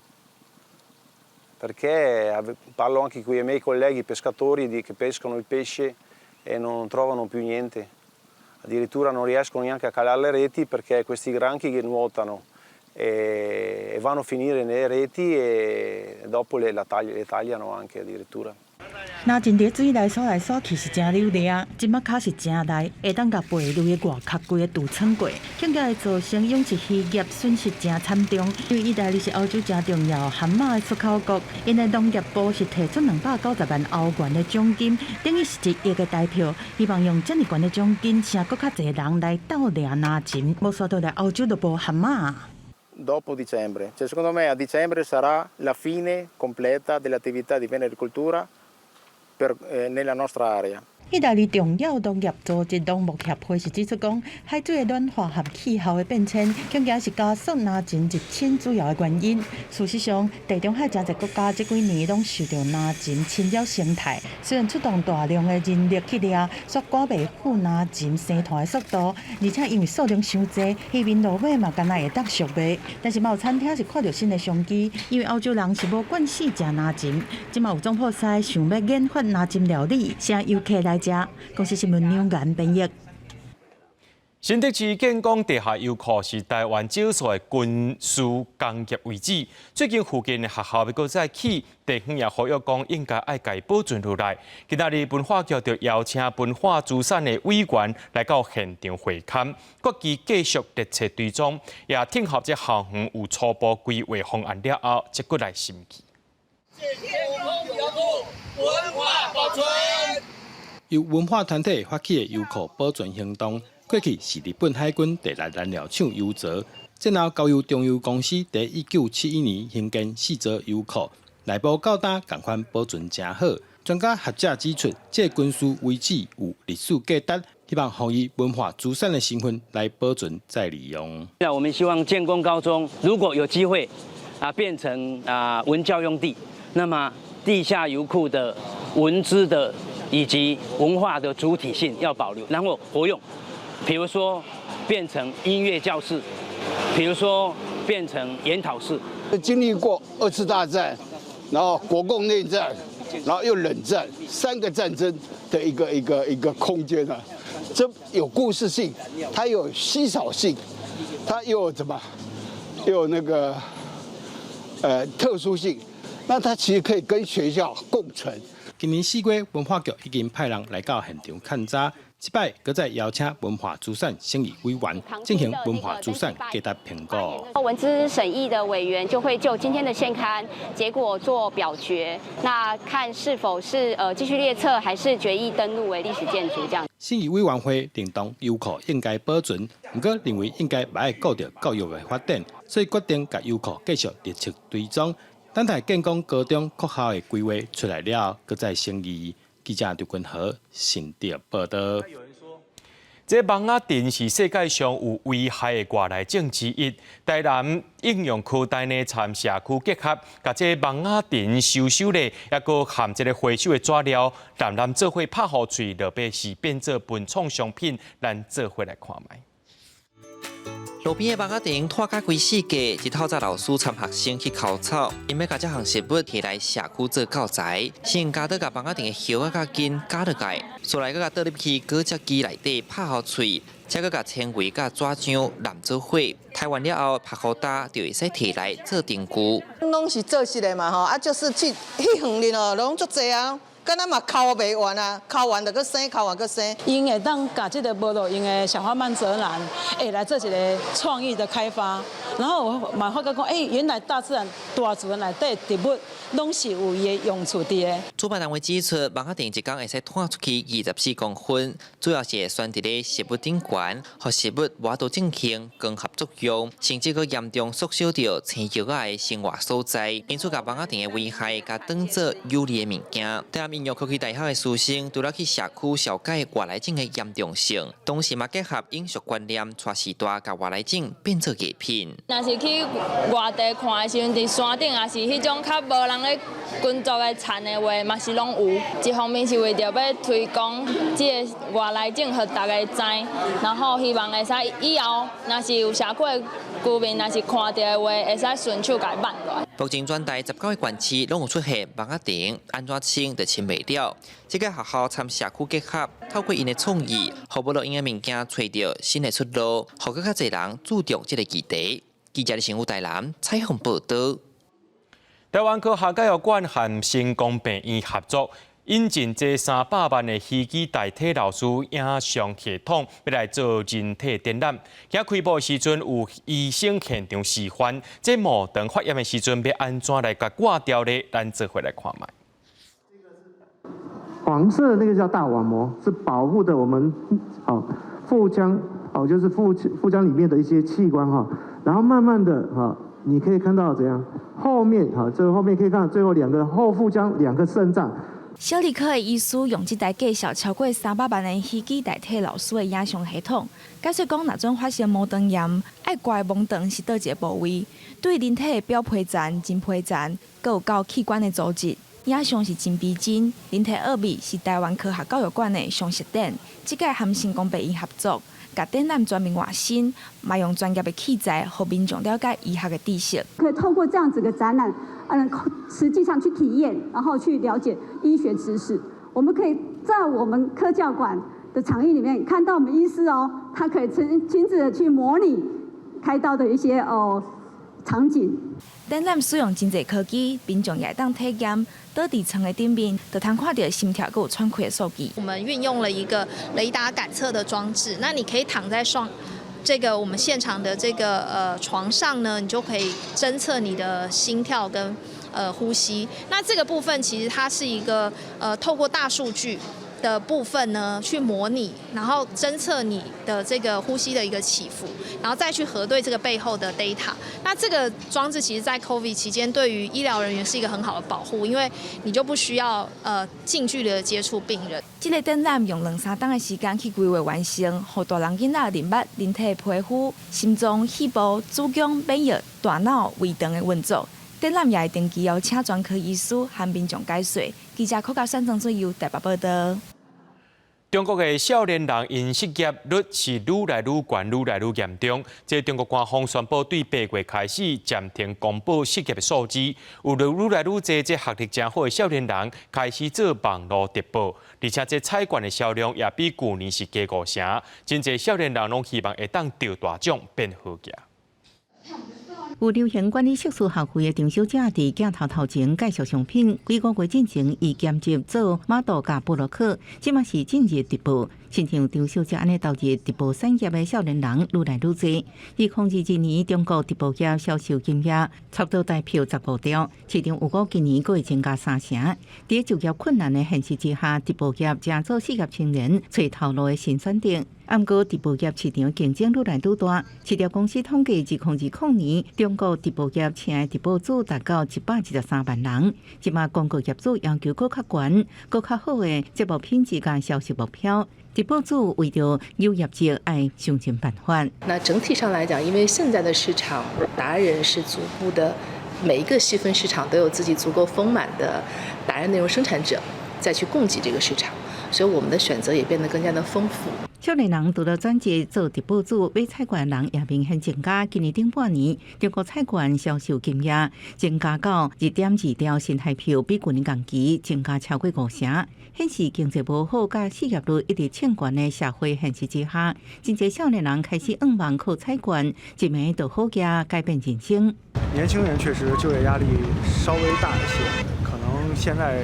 perché parlo anche con i miei colleghi pescatori che pescano il pesce e non trovano più niente. Addirittura non riescono neanche a calare le reti perché questi granchi che nuotano e vanno a finire nelle reti e dopo le tagliano anche addirittura. 藍鱘佇水內踅來踅去是誠溜掠，蟳仔跤是誠利，會當共貝類的外殼規个櫥穿過，恐驚會造成養殖漁業損失誠慘重。因為意大利是歐洲誠重要蚶仔的出口國，𪜶的農業部是提出290萬歐元的獎金，等於是1億的台票，希望用遮爾懸的獎金，請閣較濟人來鬥掠藍鱘，無煞倒來歐洲就無蚶仔。 Dopo dicembre, cioè secondo me a dicembre sarà la fine completa dell'attività di venericoltura nella nostra area. 意大利重要農業組織農牧協會是指出講，海水的暖化和氣候的變遷，恐驚是加速藍鱘入侵主要的原因。事實上，地中海誠濟國家這幾年攏受著藍鱘侵擾生態，雖然出動大量的人力去掠，卻趕袂赴藍鱘生湠的速度，而且因為數量傷濟，漁民落尾嘛干焦會當俗賣。但是嘛有餐廳是看著新的商機，因為歐洲人是無慣勢食藍鱘，這馬有總鋪師想欲研發藍鱘料理，請遊客來食。公視新聞兩眼編譯。新竹市建工地下油庫是台灣少數的軍事工業遺址。最近附近的學校欲閣再起，地方也呼籲講應該愛共伊保存落來。今仔日文化局就邀請文化資產的委員來到現場會勘，決議繼續列冊追蹤，也聽候這校園有初步規劃方案了後，才閣來審議。文化保存。由文化團體發起的油庫保存行動，過去是日本海軍第六燃料廠油槽，戰後交由中油公司佇1971年興建四座油庫，內部到今仝款保存誠好。專家學者指出，這個軍事遺址有歷史價值，希望予以文化資產的身份來保存再利用。那我們希望建功高中如果有機會啊變成啊文教用地，那麼地下油庫的文資的以及文化的主體性要保留，然後活用，比如說變成音樂教室，比如說變成研討室。經歷過二次大戰，然後國共內戰，然後又冷戰，三個戰爭的一個空間啊，這有故事性，它有稀少性，它又有什麼？又有那個特殊性，那它其實可以跟學校共存。今年4月，文化局已經派人來到現場勘查，這擺閣再邀請文化資產審議委員進行文化資產價值評估。文資審議的委員就會就今天的現勘結果做表決，那看是否是繼續列冊，還是決議登錄為歷史建築這樣。審議委員會認同油庫應該保存，毋過認為應該愛顧著教育的發展，所以決定共油庫繼續列冊追蹤。等待建功高中擴校的規劃出來了，閣再審議。記者劉君和新竹報道。這蠓仔蟳是世界上有危害的外來種之一。台南應用科大呢，參社區結合，共這蠓仔蟳收收咧，抑閣含這個回收的紙料，湳湳做伙拍予脆，落尾是變做文創商品，咱做伙來看覓。路邊的蠓仔蟳拖甲規世界，一透早老師摻學生去摳草，𪜶欲共這項植物提來社區做教材，先加倒共蠓仔蟳的葉仔佮根加落來，紲來閣共倒入去果汁機內底拍予脆，再閣共纖維佮紙漿湳做伙，刣完了後拍予焦就會使提來做燈具。攏是做實的嘛吼，啊就是去彼園裡哦，攏足濟啊，敢若嘛剾袂完啊，剾完就閣生，剾完閣生。𪜶會當共這個無路用的小花蔓澤蘭，會來做一个創意的開發。然後我嘛發覺講，欸，原來大自然、大自然內底植物攏是有伊的用處佇的。主辦單位指出，蠓仔藤一工會使拖出去24公分，主要是會懸佇咧食物頂懸，予食物無法度進行光合作用，甚至閣嚴重縮小著青葉仔的生活所在。因此，共蠓仔藤的危害，共當做有利的物件。台南應用科技大學的師生，除了去社區紹介外來種的嚴重性，同時嘛結合影視觀念，帶序大共外來種變做藝品。若是去外地看的時陣，佇山頂也是彼種較無人咧耕作的田的話，嘛是攏有。一方面是為著欲推廣這个外來種，予大家知，然後希望會使以後，若是有社區的居民，若是看著的話，會使順手共伊挽落來。目前全台19个縣市攏有出現蠓仔藤，按怎清就清袂了。這个學校參社區結合，透過𪜶的創意，予無路用的物件揣著新的出路，予閣較濟人注重這个議題。記者新聞台南採訪報導。台灣科學教育館和成功病院合作，引進這300萬的魚機代替老師影像系統，欲來做人體展覽。今開幕的時陣有醫生現場示範，這盲腸發炎的時陣欲按怎來共割掉咧？咱做伙來看覓。黃色的那個叫大網膜，是保護的我們哦腹腔哦，就是腹腔裡面的一些器官哈。然後慢慢的哈，你可以看到怎樣？後面哈，這個後面可以看到最後兩個後腹腔兩個腎臟。小兒科的醫師用這台價數超過300萬的魚機代替老師的影像系統，解說講，若準發生盲腸炎，愛割的盲腸是佗一個部位，對人體的表皮層、真皮層，閣有到器官的組織，影像是真逼真。人體奧秘是台灣科學教育館的常設展，這屆和成功病院合作，共展覽全面換新，嘛用專業的器材，予民眾了解醫學的知識。可以透過這樣子的展覽，實際上去體驗，然後去了解醫學知識。我們可以在我們科教館的場域裡面看到我們醫師哦，他可以親自的去模擬開刀的一些哦場景。展覽使用真濟科技，民眾也會當體驗，倒佇床的頂面，就通看著心跳閣有喘氣的數據。我們運用了一個雷達感測的裝置，那你可以躺在上這個我們現場的這個床上呢，你就可以偵測你的心跳跟呼吸。那這個部分其實它是一個透過大數據的部分呢，去模擬，然後偵測你的這個呼吸的一個起伏，然後再去核對這個背後的 data。那這個裝置其實，在 COVID 期間，對於醫療人員是一個很好的保護，因為你就不需要近距離的接觸病人。這个展覽用兩三冬的時間去規劃完成，予大人囡仔認捌人體的皮膚、心臟、肺部、子宮、免疫、大腦、胃腸的運作。展覽也會定期邀請專科醫師和民眾解說。記者柯家選鄭水佑台北報導。中國的少年人𪜶失業率是愈來愈懸，愈來愈嚴重。這中國官方宣布對8月開始暫停公布失業的數字，有愈來愈濟這學歷誠好的少年人開始做網路直播，而且這彩券的銷量也比舊年是加5成。真濟少年人攏希望會當著大獎變好額。有流行管理碩士學位的張小姐佇鏡頭頭前介紹商品。幾個月進前，伊兼職做 model 佮部落客，這馬是進入直播。親像張小姐按呢投入直播產業的少年人愈來愈濟。2021年，中國直播業銷售金額差不多台幣15兆，市場預估今年閣會增加3成。佇就業困難的現實之下，直播業成做失業青年揣頭路的新選擇。毋過直播業市場競爭愈來愈大。市調公司統計，2020年中國直播業請的直播主達到113萬人。這馬廣告業主要求閣較懸、閣較好的節目品質佮銷售目標。直播主為著有業績，愛想盡辦法。那整體上來講，因為現在的市場達人是逐步的，每一個細分市場都有自己足夠豐滿的達人內容生產者，再去供給這個市場，所以我們的選擇也變得更加的豐富。少年人除了轉職做直播主，買彩券的人也明顯增加。今年頂半年，中國彩券銷售金額增加到2.2兆新台幣，比舊年同期增加超過5成。顯示經濟無好，佮失業率一直衝懸的社會現實之下，真濟少年人開始向望靠彩券，一暝就好額改變人生。年輕人確實就業壓力稍微大一些，可能現在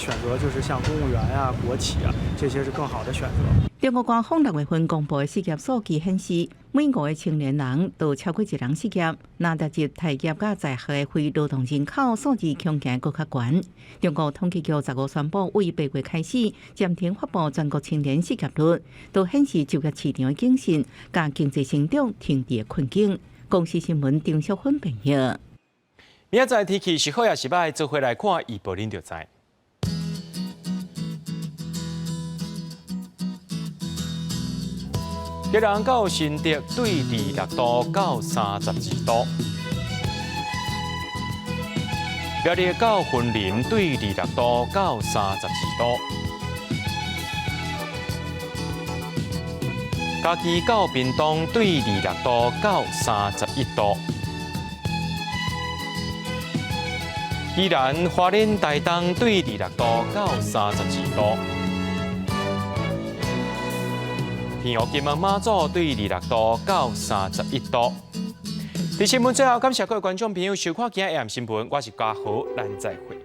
選擇就是像公務員啊、國企啊，這些是更好的選擇。中國官方6月份公布的失業數據顯示，每五個青年人就超過一人失業。若列入待業佮在學的非勞動人口數字，恐驚閣較懸。中國統計局15宣布，為8月開始暫停發布全國青年失業率，都顯示就業市場的謹慎，佮經濟成長停滯的困境。公視新聞張淑芬編譯。明仔載天氣是好抑是䆀，做伙來看預報，恁就知。基隆到新竹對26度到32度，苗栗到雲林對26度到32度，嘉義到屏東對26度到31度，宜蘭花蓮台東對26度到32度。天后金門馬祖對26度到31度。佇新聞最後，感謝各位觀眾朋友收看今日的新聞，我是嘉豪，咱再會。